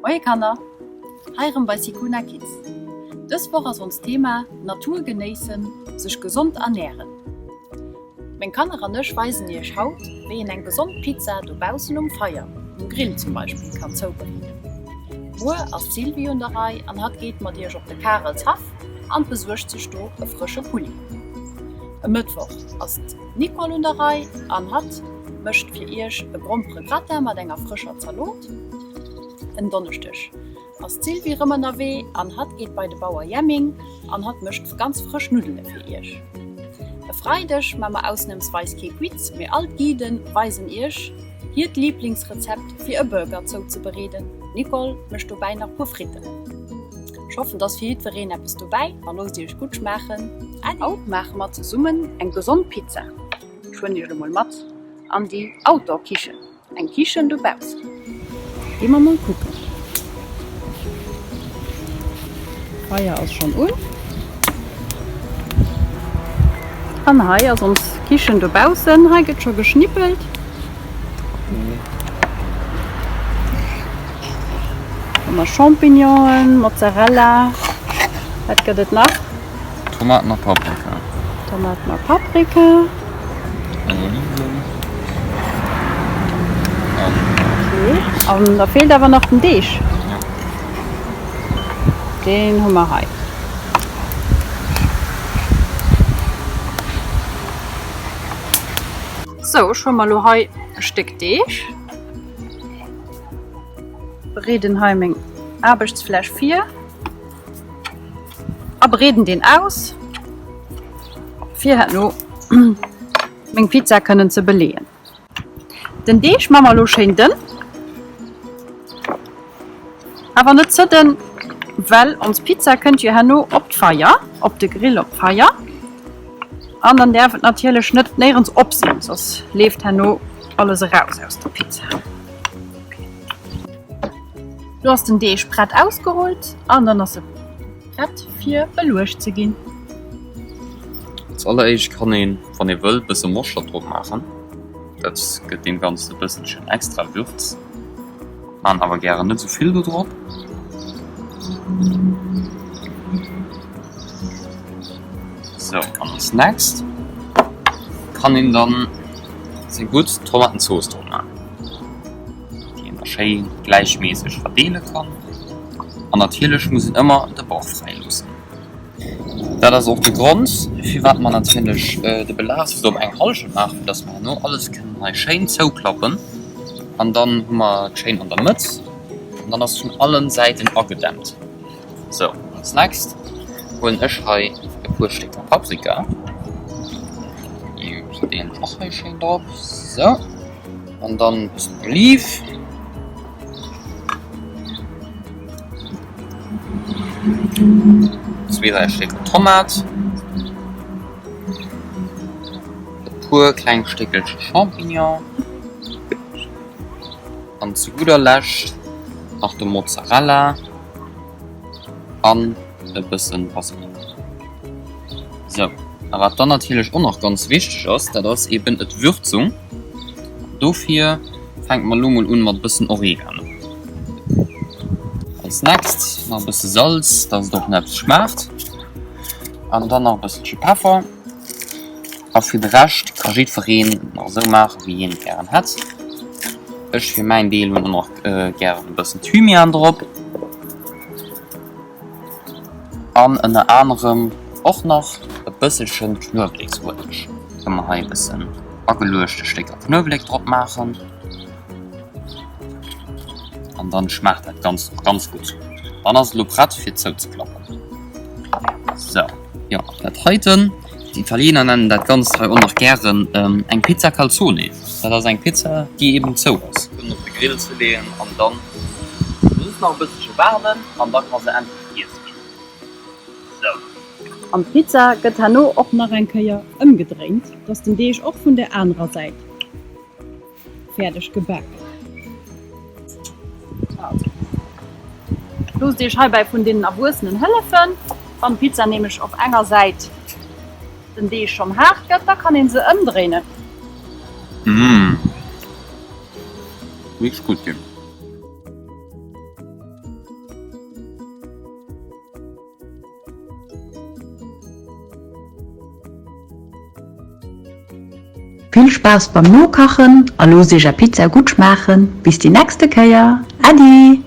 Moie Kanner! Hei erëm bei Sicona Kids. Dës Woch ass onst Thema Natur genéissen, sech gesond ernären. Meng Kanner an ech weisen iech haut, wéi een eng gesond Pizza dobaussen um Feier, um Grill zum Beispill, kann zoubereeden. Muer ass d'Sylvie un der Rei an hatt geet mat iech op de Karelshaff an besuergt sech do e frësche Pulli. E Mëttwoch ass d'Nicole un der Rei an hatt mécht fir iech e Gromperegratin mat enger frëscher Zalot. En Donneschdeg ass d'Sylvie rëm ënnerwee an hatt geet bei de Bauer Jemming an hatt mécht ganz frësch Nuddele fir iech. E Freideg maa mer ausnamsweis kee Quiz, mee all d'Guiden weisen iech hiert Liiblingsrezept fir e Burger zouzebereeden. D'Nicole mécht dobäi nach puer Fritten. Ech hoffen et ass fir jiddwereen eppes dobäi a loosst iech gutt schmaachen. Äddi! Haut maache mer zesummen eng gesond Pizza. Ech huelen iech elo mol mat an déi Outdoor-Kichen. Eng Kichen dobaussen. Gi mer mol kucken. D'Feier ass schonn un. An hei ass ons Kichen dobaussen. Hei gëtt scho geschnippelt. Hu mer Champignonen, Mozzarella. Wat gëtt et nach? Tomaten a Paprika. Tomaten a Paprika. Eng Oliven. An. Okay. An da feelt awer nach den Deeg. Ja. Deen hu mer hei. Sou, ech huele mer elo hei e Stéck Deeg. Bereeden hei meng Aarbechtsfläch vir. A bereeden deen aus fir herno meng Pizza kënnen ze beleeën. Den Deeg man mer elo schéin dënn, awer net ze dënn, well ons Pizza kënnt jo herno op d'Feier, op de Grill op d'Feier an dann däerf et natierlech net néierens op sinn, soss leeft herno alles eraus aus der Pizza. Lo ass den Deeg prett ausgerullt an dann ass e prett fir beluecht ze ginn. Als alleréischt kann een, wann ee wëll, bësse Moschtert drop maachen. Dat gëtt deem Ganzen e bësselchen extra Würz. Maan awer gären net esou vill do drop. Sou, an als next kann een dann seng gutt Tomatenzooss drop maan. déi een da schéi gläichméisseg verdeele kann. An natierlech muss een ëmmer de Bord fräi loossen. Dat ass och de Grond, firwat mer natierlech de Belag just op eng Hallschent maachen, fir dass mer herno alles kënnen hei schéin zouklappen an dann hu mer et schéin an der Mëtt an dann ass et vun allen Säiten agedämmt. Sou, als next huelen ech hei e puer Stécker Paprika, déi verdeelen ech och hei schéin drop, sou. An dann e bëssen Oliv. Zwee, dräi Stécker Tomat. E puer kleng Stéckelche Champignon. An zu gudder Lescht nach de Mozzarella. An e bëssen Basilikum. Sou, a wat dann natierlech och nach ganz wichteg ass, dat ass eben d'Würzung. Dofir fänke mer elo mol un mat e bëssen Oregano. Als next nach e bësse Salz, dass et och nach eppes schmaacht. An dann nach e bësselche Peffer. A fir de Rescht ka jiddwereen nach esou maachen, wéi hien et gären hätt. Ech fir mäin Deel hunn och nach gären e bëssen Thymian drop. An ënner anerem och nach e bësselchen Knueweleksueleg. Kënne mer hei e bëssen ageluechte Stécker Knuewelek drop maachen. An dann schmaacht dat Ganzt och ganz gutt. Dann ass et elo prett fir zouzeklappen. Sou, jo dat heiten, d'Italiener nennen dat Ganzt hei och nach gären eng Pizza Calzone. Dat ass eng Pizza déi eben zou ass. Kënnen op de Grill ze leeën an dann just nach e bësselche waarden an da ka se endlech giess ginn. Sou. An d'Pizza gëtt herno och nach eng Kéier ëmgedréint, dass den Deeg och vun der anerer Säit Fäerdeg gebak. Also, loosst iech heibäi vun den Erwuessenen hëllefen. Wann d'Pizza nämlech op enger Säit den Deeg schonn haart gëtt, da kann een se ëmdréinen. Mmh, wierklech gutt ginn. Vill Spaass beim Nokachen a loosst iech är Pizza gutt schmaachen. Bis déi nächste Kéier, Äddi!